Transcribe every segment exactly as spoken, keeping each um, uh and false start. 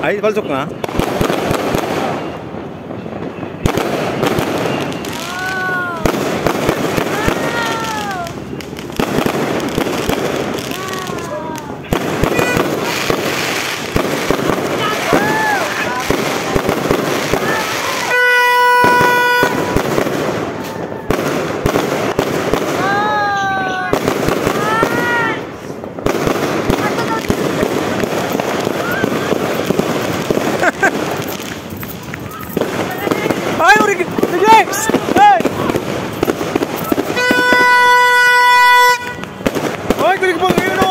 Ay, palsok na. Ay, uri, uri, hey! Ay, galing ba ngayon, oh?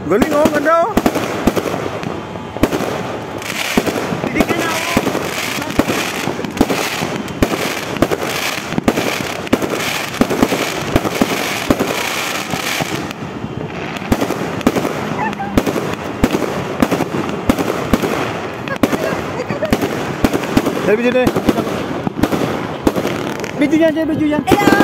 Galing, oh, ganda, oh. Dali, video na eh. Video yan, dali, video yan.